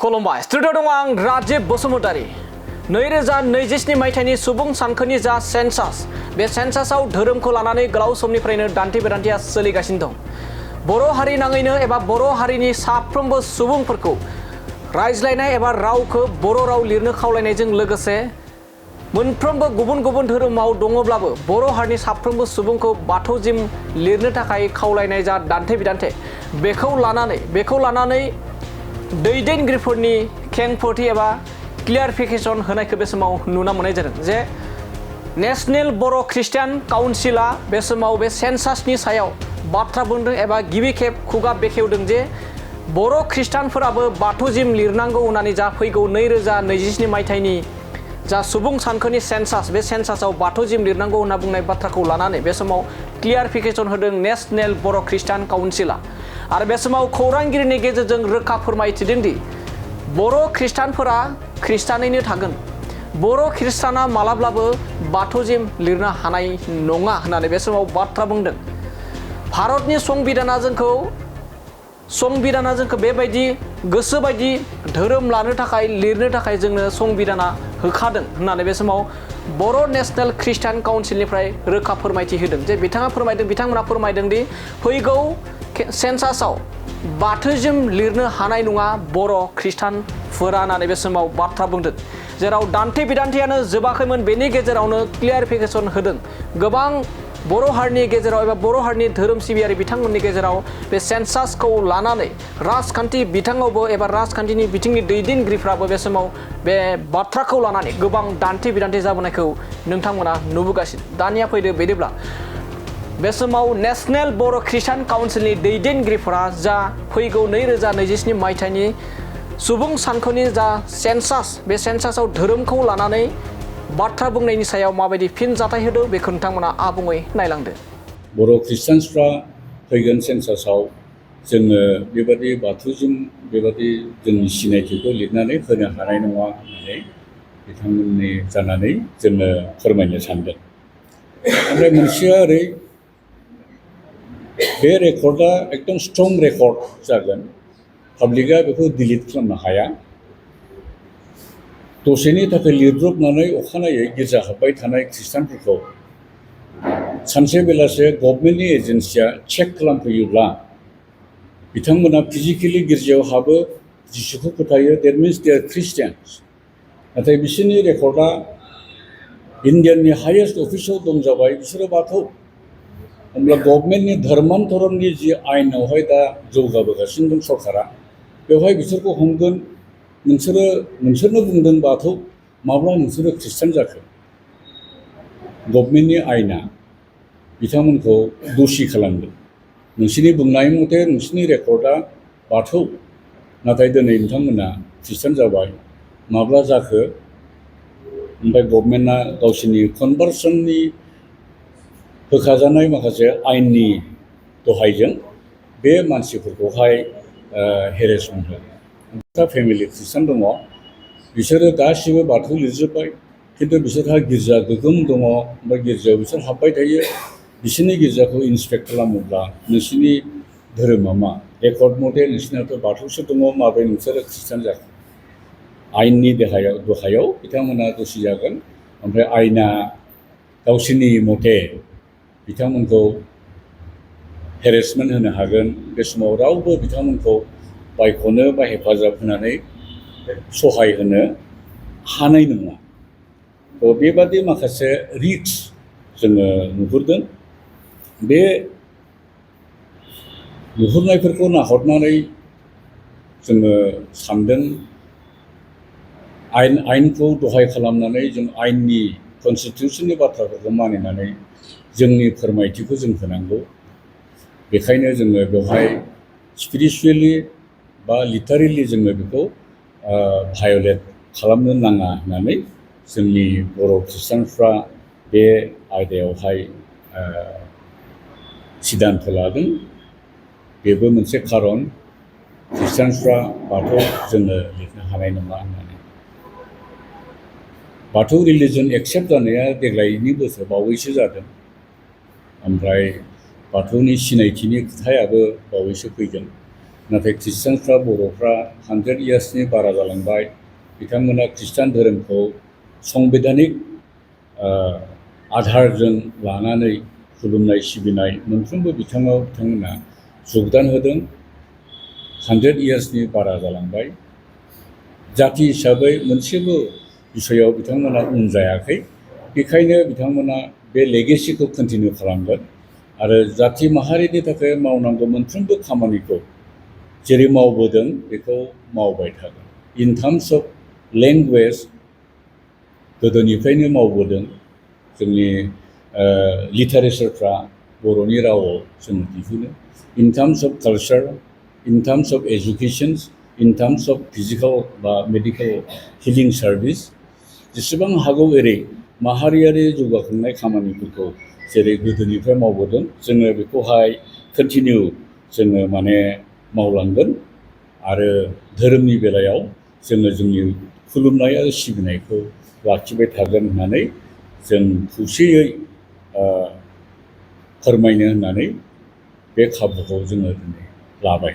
खुलुमबाय स्टुडिअ दङ आं राजिब बसुमतारी 2027 मायथाइनि सुबुं सानखोनि जा सेन्सास बे सेन्सासआव धोरोमखौ लानानै गोलाव समनिफ्रायनो दान्थे बिदान्थेया सोलिगासिनो दं। बर' हारि नाङैनो एबा बर' हारिनि साफ्रोमबो सुबुंफोरखौ रायज्लायनाय एबा रावखौ बर' राव लिरनो खावलायनायजों लोगोसे मोनफ्रोमबो गुबुन गुबुन धोरोमाव दङब्लाबो बर' हारिनि साफ्रोमबो सुबुंखौ बाथौजिम लिरनो थाखाय खावलायनाय जा दान्थे बिदान्थे बेखौ लानानै दैदेनगिरिफोरनि खेंफोरथि एबा क्लियारिफिकेसन होनायखौ बे समाव नुनो मोननाय जादों जे नेशनेल बर' ख्रिस्टियान काउन्सिला बे समाव बे सेन्सासनि सायाव बाथ्रा बुंदों एबा गिबि खेब खुगा बेखेवदों जे बर' ख्रिस्टानफोराबो बाथौजिम लिरनांगौ होननानै जा फैगौ 2027 मायथाइनि जा सुबुं सानखोनि सेन्सास बे सेन्सासआव बाथौजिम लिरनांगौ होनना बुंनाय बाथ्राखौ लानानै बे समाव क्लियारिफिकेसन होदों नेशनेल बर' ख्रिस्टान काउन्सिला। आरो बे समाव खौरांगिरिनि गेजेरजों रोखा फोरमायथिदों दि बर' ख्रिस्टानफोरा ख्रिस्टानैनो थागोन, बर' ख्रिस्टाना मालाब्लाबो बाथौजिम लिरनो हानाय नङा होननानै बे समाव बाथ्रा बुंदों। भारतनि संबिधाना जोंखौ बेबायदि गोसोबायदि धोरोम लानो थाखाय लिरनो थाखाय जोंनो संबिधाना होखादों होननानै बे समाव बर' नेशनेल ख्रिस्टान काउन्सिलनिफ्राय रोखा फोरमायथि होदों जे बिथांमोना फोरमायदों दि फैगौ सेन्सासआव बाथौजिम लिरनो हानाय नङा बर' ख्रिस्टानफोरा होननानै बे समाव बाथ्रा बुंदों। जेराव दान्थे बिदान्थेयानो जोबाखैमोन बेनि गेजेरावनो क्लियारिफिकेसन होदों गोबां बर' हारिनि गेजेराव एबा बर' हारिनि धोरोम सिबियारि बिथांमोननि गेजेराव बे सेन्सासखौ लानानै राजखान्थि बिथिङावबो एबा राजखान्थिनि बिथिंनि दैदेनगिरिफ्राबो बे समाव बे बाथ्राखौ लानानै गोबां दान्थे बिदान्थे जाबोनायखौ नोंथांमोना नुबोगासिनो। दानिया फैदो बिदिब्ला बे समाव नेशनेल बर' ख्रिस्टान काउन्सिलनि दैदेनगिरिफोरा जा फैगौ 2027 मायथाइनि सुबुं सानखोनि जा सेन्सास बे सेन्सासआव धोरोमखौ लानानै बाथ्रा बुंनायनि सायाव माबायदि फिनजाथाय होदों बेखौ नोंथांमोना आबुङै नायलांदो। बर' ख्रिस्टानफ्रा फैगोन सेन्सासआव जोङो बेबादि बाथौजों बेबादि जोंनि सिनायथिखौ लिरनानै होनो हानाय नङा होननानै बिथांमोननि जानानै जोङो फोरमायनो सानदों। ओमफ्राय मोनसेया ओरै बे रेकर्डआ एकदम स्ट्रं रेकर्ड जागोन, पाब्लिकआ बेखौ डिलिट खालामनो हाया। दसेनि थाखाय लिरब्रबनानै अखानायै गिर्जा हाबबाय थानाय ख्रिस्टानफोरखौ सानसे बेलासे गभर्नमेन्टनि एजेन्सिया चेक खालामफैयोब्ला बिथांमोना फिजिकेलि गिर्जायाव हाबो, जिसुखौ फोथायो, देट मिन्स दे आर ख्रिस्टियान्स। नाथाय बिसोरनि रेकर्डआ इण्डियाननि हायेस्ट अफिसाव दं जाबाय बिसोरो बाथौ। होमब्ला गभर्नमेन्टनि धर्मान्तरणनि जि आयेनावहाय दा जौगाबोगासिनो दं सरकारा, बेवहाय बिसोरखौ हमगोन। नोंसोरनो बुंदों बाथौ, माब्ला नोंसोरो ख्रिस्टान जाखो? गभर्नमेन्टनि आयेना बिथांमोनखौ दोषि खालामदों। नोंसोरनि बुंनाय मथे नोंसोरनि रेकर्डआ बाथौ, नाथाय दिनै नोंथांमोना ख्रिस्टान जाबाय, माब्ला जाखो? ओमफ्राय गभर्नमेन्टआ गावसोरनि कनभार्सननि होखाजानाय माखासे आयेननि दहायजों बे मानसिफोरखौहाय हेरेसमेन्ट होदों। दा फेमिलि ख्रिस्टान दङ, बिसोरो गासिबो बाथौ लिरजोब्बाय, खिन्थु बिसोरहा गिर्जा गोगोम दङ, ओमफ्राय गिर्जायाव बिसोर हाबबाय थायो। बिसोरनि गिर्जाखौ इन्सपेक्ट खालामोब्ला नोंसोरनि धोरोमा मा? रेकर्ड मथे नोंसोरनाथ' बाथौसो दङ, माबोरै नोंसोरो ख्रिस्टान जाखो? आयेननि दहायाव बिथांमोना दोषि जागोन। ओमफ्राय आयेना गावसोरनि मथे बिथांमोनखौ हेरेसमेन्ट होनो हागोन। बे समाव रावबो बिथांमोनखौ बायख'नो बा हेफाजाब होनानै सहाय होनो हानाय नङा। बेबादि माखासे रिस्क जोङो नुहुरदों। बे नुहुरनायफोरखौ नाहरनानै जोङो सानदों आयेनखौ दहाय खालामनानै जों आयेननि कनस्टिटिउसननि बाथ्राफोरखौ मानिनानै जोंनि फोरमायथिखौ जों होनांगौ। बेखायनो जोङो बेवहाय स्पिरिचुवेलि बा लिटारेलि जोङो बेखौ भायलेट खालामनो नाङा होननानै जोंनि बर' ख्रिस्टानफ्रा बे आयदायावहाय सिद्धान्त लादों। बेबो मोनसे खारन ख्रिस्टानफ्रा बाथौ जोङो लिरनो हानाय नङा होननानै। बाथौ रिलिजन एक्सेप्ट जानाया देग्लायनि बोसोर बावैसो जादों। ओमफ्राय बाथौनि सिनायथिनि खोथायाबो बावैसो फैगोन। नाथाय ख्रिस्टानफ्रा बर'फ्रा 100 इयार्सनि बारा जालांबाय बिथांमोना ख्रिस्टान धोरोमखौ संबिधानिक आधारजों लानानै खुलुमनाय सिबिनाय मोनफ्रोमबो बिथिङाव बिथांमोना जगदान होदों 100 इयार्सनि बारा जालांबाय जाति हिसाबै मोनसेबो बिषयाव बिथांमोना उन जायाखै बेखायनो बिथांमोना बे लेगेसिखौ कन्टिनिउ खालामगोन आरो जाति माहारिनि थाखाय मावनांगौ मोनफ्रोमबो खामानिखौ जेरै मावबोदों बेखौ मावबाय थागोन इन टार्म्स अफ लेंगुवेज गोदोनिफ्रायनो मावबोदों जोंनि लिटारेचारफ्रा बर'नि रावाव जों दिहुनो in terms of culture in terms of education in terms of physical बा मेडिकेल हिलिं सार्भिस जेसेबां हागौ एरै माहारियारि जौगाखांनाय खामानिफोरखौ जेरै गोदोनिफ्राय मावबोदों जोङो बेखौहाय कन्टिनिउ जोङो माने मावलांगोन आरो धोरोमनि बेलायाव जोङो जोंनि खुलुमनाय आरो सिबिनायखौ लाखिबाय थागोन होननानै जों खौसेयै फोरमायनो होननानै बे खाबुखौ जोङो दिनै लाबाय